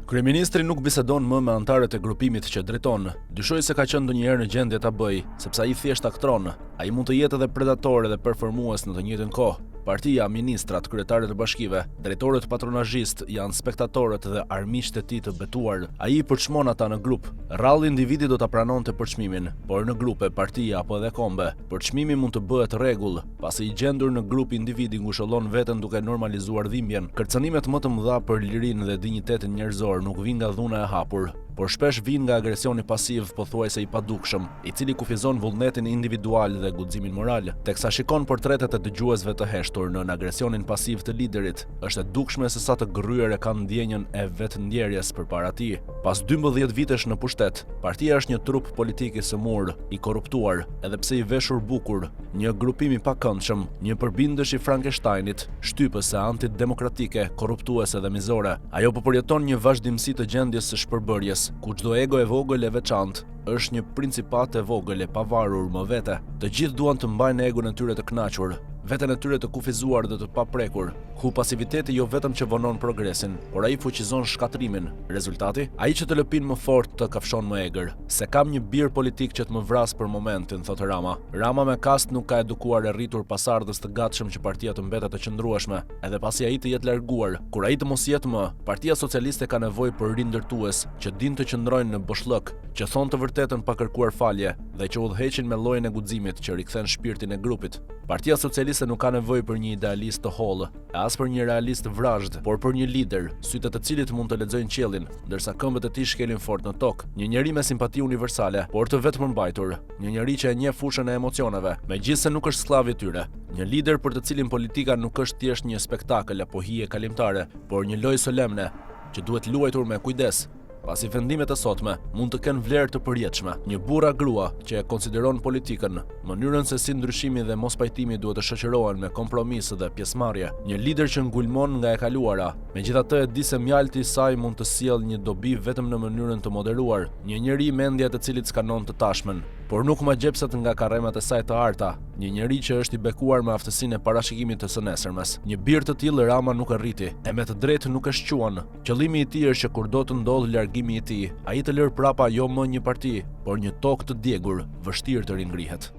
Kryeministri nuk bisedon më me anëtarët e grupimit që drejton. Dyshoj se ka qenë ndonjëherë në gjendje ta bëjë, sepse ai thjesht aktron. Ai mund të jetë edhe predator edhe performues në të njëjtën kohë. Partia, ministrat, kryetarët e bashkive, drejtorët patronazhistë janë spektatorët dhe armiqtë e tij të betuar. Ai i përçmon ata në grup. Rrallë individi do ta pranonte përçmimin, por në grupe, parti apo edhe kombe, përçmimi mund të bëhet rregull. Pasi i gjendur në grup individi ngushëllon veten duke normalizuar dhimbjen. Kërcënimet më të mëdha për lirinë dhe dinjitetin njerëzor nuk vijnë nga dhuna e hapur, por shpesh vijnë nga agresioni pasiv pothuajse i padukshëm. i cili kufizon vullnetin individual dhe guximin moral. Teksa shikon portretet e dëgjuesve të heshtur nën agresionin pasiv të liderit, është e dukshme se sa të gërryer e kanë ndjenjën e vetëndjerjes përpara tij. Pas 12 vitesh në pushtet, partia është një trup politik i sëmurë, i korruptuar, edhe pse i veshur bukur, një grupim i pakëndshëm, një përbindësh i Frankensteinit, shtypëse, antidemokratike, korruptuese dhe mizore. Ajo po përjeton një vazhdimësi të gjendjes së shpërbërjes, ku çdo ego e vogël e veçantë, është një principatë e vogël e pavarur më vete. Të gjithë duan të mbajnë egon e tyre të kënaqur, veten e tyre të kufizuar dhe të paprekur, ku pasiviteti jo vetëm që vonon progresin, por ai fuqizon shkatërrimin. Rezultati? Ai që të lëpin më fort të kafshon më egër. S'e kam një bir politik që të më vrasë për momentin, thotë Rama. Rama me kast nuk ka edukuar e rritur pasardhës të gatshëm që partia të mbetet e qëndrueshme, edhe pasi ai të jetë larguar. Kur ai të mos jetë më, Partia Socialiste ka nevojë për rindërtues që dinë të qëndrojnë në boshllëk, që thonë të vërtetën pa kërkuar falje dhe që udhëheqin me llojin e guximit që rikthen shpirtin e grupit. Partia Socialiste nuk ka nevojë për një idealist të hollë, e as për një realist të vrazhdë, por për një lider, sytë e të cilit mund të lexojnë qiellin, ndërsa këmbët e tij shkelin fort në tokë. Një njeri me simpati universale, por të vetëpërmbajtur, një njeri që e njeh fushën e emocioneve, megjithëse nuk është skllav i tyre. Një lider për të cilin politika nuk është thjesht një spektakël apo hije kalimtare, por një lojë solemne, që duhet luajtur me kujdes, pasi vendimet e sotme mund të kenë vlerë të përjetshme. Një burrë a grua që e konsideron politikën, mënyrën se si ndryshimi dhe mospajtimi duhet të shoqërohen me kompromis dhe pjesëmarrje. Një lider që ngulmon nga e kaluara, megjithatë e di se mjalti i saj mund të sjellë një dobi vetëm në mënyrën të moderuar. Një njeri mendja e të cilit skanon të tashmen, por nuk magjepset nga karremet e saj të arta. Një njeri që është i bekuar me aftësinë e parashikimit të së nesërmes. Një bir të tillë Rama nuk e rriti, e me të drejtë nuk e shquan. Qëllimi i tij është që kurdo të ndodhë largimi i tij, ai të lërë prapa jo më një parti, por një tokë të djegur, vështirë të ringrihet.